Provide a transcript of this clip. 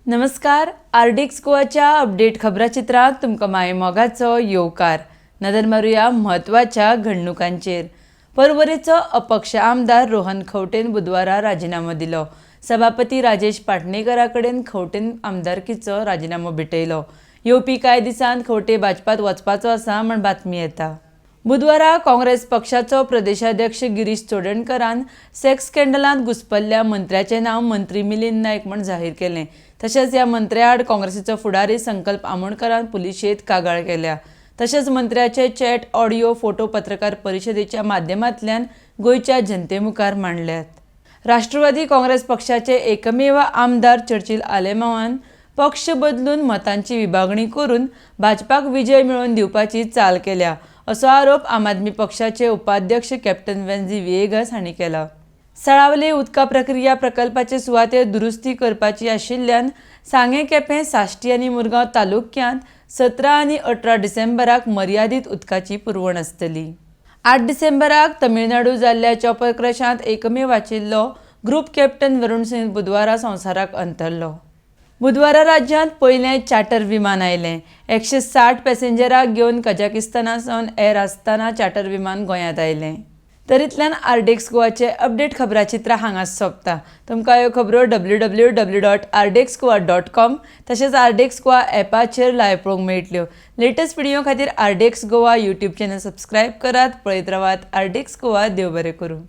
नमस्कार, RDX गोवाच्या update खबराचित्रांत तुमकां माये मोगाचो येवकार. नदर मारुया म्हत्वाच्या घडणुकांचेर. परवरेचो अपक्ष आमदार रोहन खंवटेन बुधवारा राजिनामो दिलो. सभापती राजेश पाटणेकरा कडेन खंवटेन आमदारकीचो राजिनामो भेटयलो. येवपी कांय दिसांत खंवटे भाजपात वचपाचो आसा म्हण बातमी येता. बुधवारा काँग्रेस पक्षाचो प्रदेशाध्यक्ष गिरीश चोडणकरान सेक्स स्कँडलांत घुस्पल्ल्या मंत्र्याचें नांव मंत्री मिलिंद नायक म्हूण जाहीर केलें. तशेंच ह्या मंत्र्या आड काँग्रेसीचो फुडारी संकल्प आमोणकरान पुलिशेंत कागाळ केल्या. तशेंच मंत्र्याचे चॅट, ऑडियो, फोटो पत्रकार परिशदेच्या माध्यमांतल्यान गोंयच्या जनते मुखार मांडल्यात. राष्ट्रवादी काँग्रेस पक्षाचे एकमेव आमदार चर्चिल आलेमांवान पक्ष बदलून मतांची विभागणी करून भाजपाक विजय मेळोवन दिवपाची चाल केल्या, असो आरोप आम आदमी पक्षाचे उपाध्यक्ष कॅप्टन वेन्झी व्हिएगस हांणी केला. साळावले उदका प्रक्रिया प्रकल्पाचे सुवातेर दुरुस्ती करपाची आशिल्ल्यान सांगें, केपें, साश्टी आनी मुरगांव तालुक्यांत 17 आनी 18 डिसेंबराक मर्यादीत उदकाची पुरवण आसतली. 8 डिसेंबराक तमिळनाडू जाल्ल्या चॉपर क्रॅशांत एकमेव वाचिल्लो ग्रुप कॅप्टन वरुण सिंग बुधवारा संवसाराक अंतरलो. बुधवारा राज्यांत पयलें चार्टर विमान आयलें. 160 पॅसेंजराक घेवन कजाकिस्ताना सावन एअर आस्ताना चार्टर विमान गोंयांत आयलें. तरीतल्यान आरडीएक्स गोवाचे अपडेट खबराचित्रां हांगाच सोंपता. तुमकां ह्यो खबरो www.rdxgoa.com तशेंच आरडीएक्स गोवा एपाचेर लायव्ह पळोवंक मेळटल्यो. लेटस्ट व्हिडियो खातीर RDX Goa YouTube channel subscribe करात. पळयत रावात आरडीएक्स गोवा. देव बरें करूं.